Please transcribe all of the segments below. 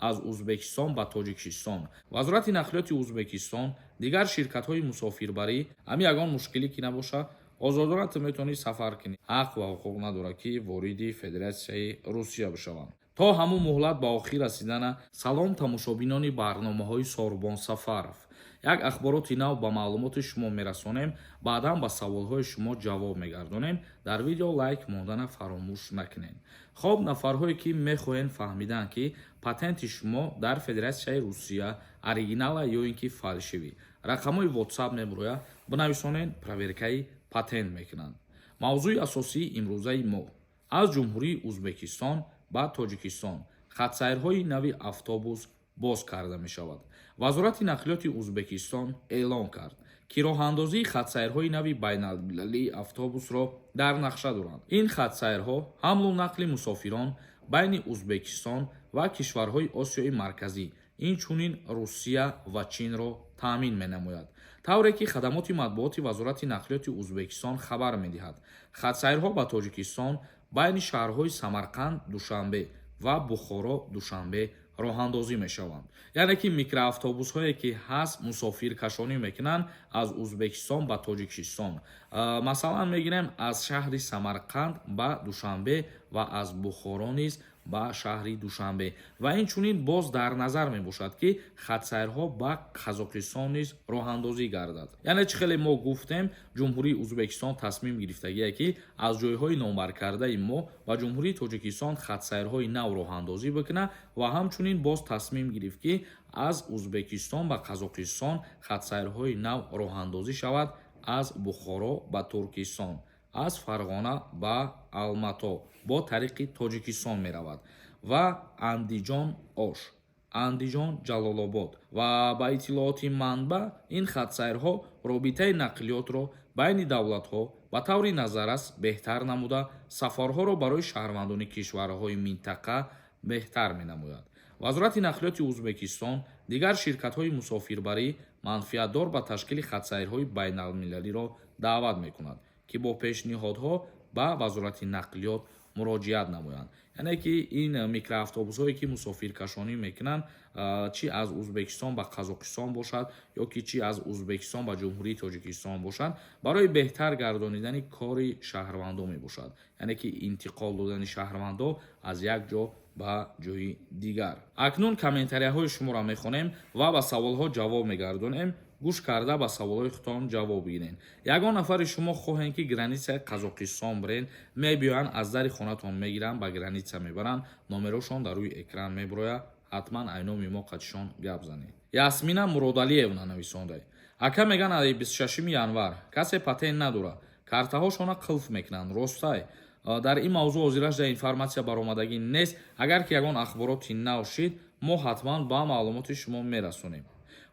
Аз Узбекистон ба Тоҷикистон Вазорати нақлиёти Узбекистон, дигар ширкатҳои мусофирбарӣ, ҳами ягон мушкилӣ ки набоша, озодона ту метавонӣ сафар кунӣ. Ҳақ ва ҳуқуқ надорад, ки вориди Федератсияи Русия бишаванд то ҳамун муҳлат ба охир расидана. Салом, тамошобинони барномаҳои Сорбон Сафаров. Як ахбороти нав ба маълумоти шумо мерасонем, баъдан ба саволҳои шумо ҷавоб мегардонем. Дар видео лайк мондана фаромӯш накунед. Хоб, нафарҳое ки мехоҳед фаҳмидан, ки патенти шумо дар Федератсияи Русия оригинала ё ин ки фальшивый, рақамҳои WhatsApp мебурояд, бинависонед, проверкаи патент мекунанд. Мавзӯи асосии имрӯзаи мо: аз Ҷумҳурии Узбекистон ба Тоҷикистон хатсайрҳои нави автобус боз карда мешавад. Вазорати нақлиёти Узбекистон эълон кард, ки роҳандозии хатсайрҳои нави байналмилалии автобусро дар нақша доранд. Ин хатсайрҳо ҳамлу нақли мусофирон байни Узбекистон ва кишварҳои Осиёи Марказӣ, инчунин Русия ва Чинро таъмин менамояд. Тавре ки хадамоти матбуоти Вазорати нақлиёти Узбекистон хабар медиҳад, хатсайрҳо ба Тоҷикистон байни шаҳрҳои Самарқанд, Душанбе ва Бухоро, Душанбе роҳандозӣ мешаванд. Яъне ки микроавтобусҳое ки ҳаст, мусофиркашонӣ мекунанд аз Узбекистон ба Тоҷикистон. Масалан, мегирем, аз шаҳри Самарқанд ба Душанбе ва аз Бухоро низ ба шаҳри Душанбе. Ва инчунин боз дар назар мебошад, ки хатсайрҳо ба Қазоқистон низ роҳандозӣ гардад. Яъне чӣ хеле мо гуфтем, Ҷумҳурии Узбекистон тасмим гирифтагие, ки аз ҷойҳои номбаркардаи мо ба Ҷумҳурии Тоҷикистон хатсайрҳои нав роҳандозӣ бикунад ва ҳамчунин боз тасмим гирифт, ки аз Узбекистон ба Қазоқистон хатсайрҳои нав роҳандозӣ шавад, аз Бухоро ба Туркистон, аз Фарғона ба Алмато бо тариқи Тоҷикистон меравад ва Андиҷон, Ош, Андиҷон, Ҷалолобод. Ва ба иттилооти манбаъ, ин хатсайрҳо робитаи нақлиётро байни давлатҳо ба таври назаррас беҳтар намуда, сафарҳоро барои шаҳрвандони кишварҳои минтақа беҳтар менамояд. Вазорати нақлиёти Узбекистон дигар ширкатҳои мусофирбарӣ манфиатдор ба ташкили хатсайрҳои байналмилалиро даъват мекунад, ки бо пешниҳодҳо ба Вазорати нақлиёт муроҷиат намоянд. Яъне ки ин микроавтобусҳое ки мусофиркашонӣ мекунанд, чӣ аз Узбекистон ба Қазоқистон бошад ё ки чӣ аз Узбекистон ба Ҷумҳурии Тоҷикистон бошад, барои беҳтар гардонидани кори шаҳрвандо мебошад, яъне ки интиқол додани шаҳрвандо аз як ҷо ба ҷои дигар. Акнун комментарияҳои шуморо мехонем ва ба саволҳо ҷавоб мегардонем. Гӯш карда, ба саволҳои худтон ҷавоб бигирен. Ягон нафари шумо хоҳем, ки границаи Қазоқистон бирен, мебиёянд, аз дари хонатон мегиранд, ба граница мебаранд. Номерошон дар рӯи экран мебирояд, ҳатман айноми мо қадишон гап занед. Ясмина Муродалиевна нависонда: «Ака, меган, аи 26 январ касе патент надорад, картаҳошона қулф мекунанд, ростай?» Дар ин мавзӯъ ҳозираш дар информатсия баромадагӣ нест. Агар ки ягон ахбороти нав шид, мо ҳатман ба маълумоти шумо мерасонем.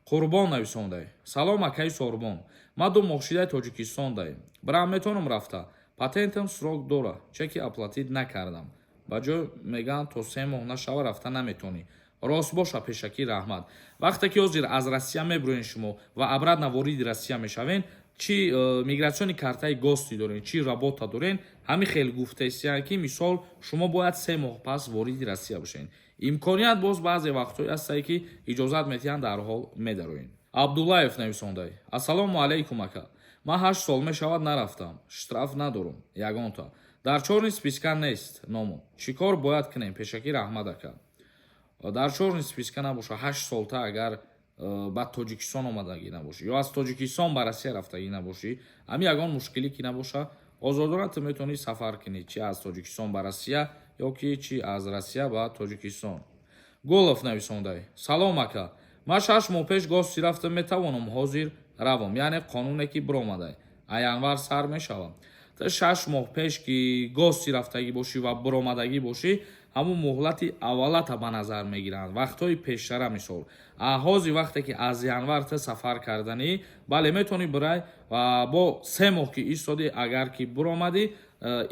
Қурбон нависонда: «Салом, акаи Сорбон, ман 2 моҳ шидаи Тоҷикистон даем, бирам метавонам рафта? Патентам срок дора, чеки оплатить накардам, ба ҷой мегӯянд, то 3 моҳ нашава, рафта наметавонӣ, рост боша? Пешакӣ раҳмат». Вақте ки ҳозир аз Россия мебироен шумо ва обратно вориди Россия мешавен, чӣ миграционный картаи гости дорен, чӣ работа дорен, ҳамин хел гуфтаистиянд, ки мисол шумо бояд 3 моҳ пас вориди Россия бошед. Имконият боз баъзе вақтҳое ҳастае, ки иҷозат метиҳанд, дарҳол медароен. Абдуллаев нависондай: «Ассалому алайкум, ака, ман 8 сол мешавад нарафтам, штраф надорум ягонта, дар чёрный списка нест ному, чӣ кор бояд кунем? Пешакӣ раҳмат, ака». Дар чёрный списка набоша, 8 солта агар ба Тоҷикистон омадагӣ набошӣ ё аз Тоҷикистон ба Россия рафтагӣ набошӣ, ҳами ягон мушкилӣ ки набоша, озодона ту метавонӣ сафар кунӣ, чи аз Тоҷикистон ба Россия ё ки чи аз Россия ба Тоҷикистон. Голов нависондай: «Салом, ака, ман 6 моҳ пеш гости рафтам, метавонам ҳозир равам? Яъне қонуне ки биромадай, а январ сар мешавад». Та 6 моҳ пеш ки гости рафтагӣ бошӣ ва биромадагӣ бошӣ, ҳамун муҳлати аввалата ба назар мегиранд, вақтҳои пештара. Мисол, ҳозир вақте ки аз январ та сафар карданӣ, бале, метавонӣ бирай ва бо 3 моҳ ки истодӣ, агар ки биромадӣ,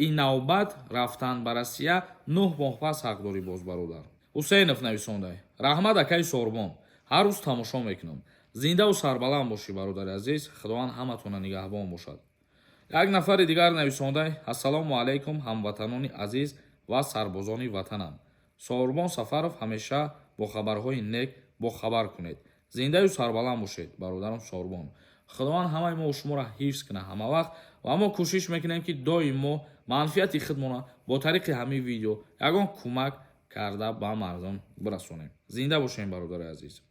ин навбат рафтан ба Россия 9 моҳ пас ҳақ дорӣ боз, бародар. Ҳусейнов нависондай: «Раҳмат, акаи Сорбон, ҳар рӯз тамошо мекунам, зиндаву сарбаланд бошӣ, бародари азиз, Худованд ҳаматона нигаҳбон бошад». Як нафари дигар нависондай: «Ассалому алайкум, ҳамватанони азиз ва сарбозони ватанам, Сорбон Сафаров ҳамеша Бо хабарҳои нек бохабар кунед. Зиндаю сарбаланд бошед, бародарам Сорбон. Худованд ҳамаи мо шуморо ҳифз кунад ҳамавақт. Ва мо кӯшиш мекунем, ки доим мо манфиати худмона бо тариқи ҳамин видео ягон кӯмак карда ба мардум бирасонем. Зинда бошем, бародари азиз.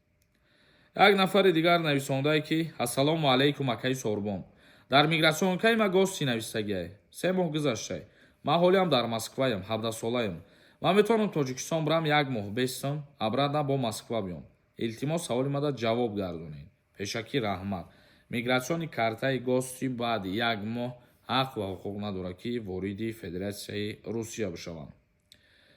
Як нафари дигар нависондае, ки: «Ассалому алайкум, акаи Сорбон. Дар миграционкаи ма гости навистагиай, 3 моҳ гузаштай. Ман ҳолиам дар Москваям, 17-солаям. Ман метавонам Тоҷикистон бирам, як моҳ бестам, обратно бо Москва биём? Илтимос, саволи мада ҷавоб гардонед. Пешакӣ раҳмат». Миграционный картаи гости баъди як моҳ ҳақ ва ҳуқуқ надорад, ки вориди Федератсияи Русия бишаванд.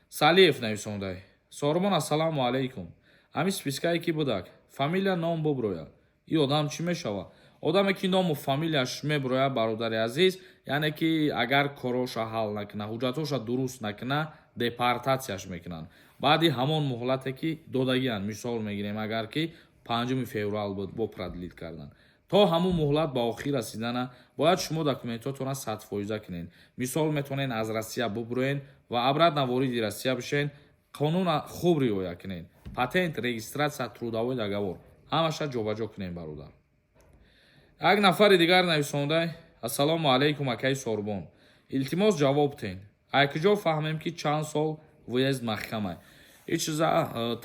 Салиев нависондай: «Сорбон, ассалому алайкум. Ҳамин спискае ки будак, фамилия, ном буброяд, и одам чӣ мешавад?» Одаме ки ному фамилияш меброяд, бародари азиз, яъне ки агар короша ҳал накуна, ҳуҷҷатҳоша дуруст накуна, депортатсияш мекунанд баъди ҳамон муҳлате, ки додагианд. Мисол мегирем, агар ки 5 феврал буд, бо продлить кардан то ҳамун муҳлат ба охир расидана, бояд шумо документотона 100-фоиза кунед. Мисол, метавонед аз Россия буброен ва обратно вориди Россия бишен. Қонуна хуб риоя кунед, патент, регистрация, трудовой договор, ҳамаша ҷобаҷо кунем, бародар. Як нафари дигар нависондай: «Ассалому алайкум, акаи Сорбон. Илтимос, ҷавоб тен. Ай куҷо фаҳмем, ки чанд сол въезд маҳкамай?» Ҳеҷ чиза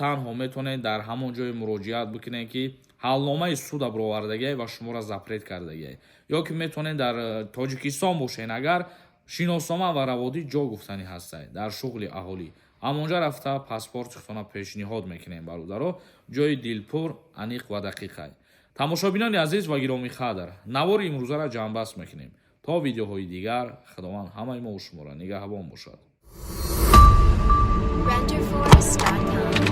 танҳо метавонед дар ҳамон ҷое муроҷиат бикунед, ки ҳалномаи суда бировардагиай ва шуморо запрет кардагиай, ё ки метавонед дар Тоҷикистон бошен, агар шиноснома ва раводид ҷо гуфтанӣ ҳастай дар шуғли аҳолӣ, ҳамонҷа рафта паспорти худтона пешниҳод мекунем, бародаро. Ҷои дилпур, аниқ ва дақиқай. Тамошобинони азиз ва гиромиқадр, навори имрӯзаро ҷамъбаст мекунем. То видеоҳои дигар, Худованд ҳамаи мо шуморо нигаҳбон бошад. Renderforest.com.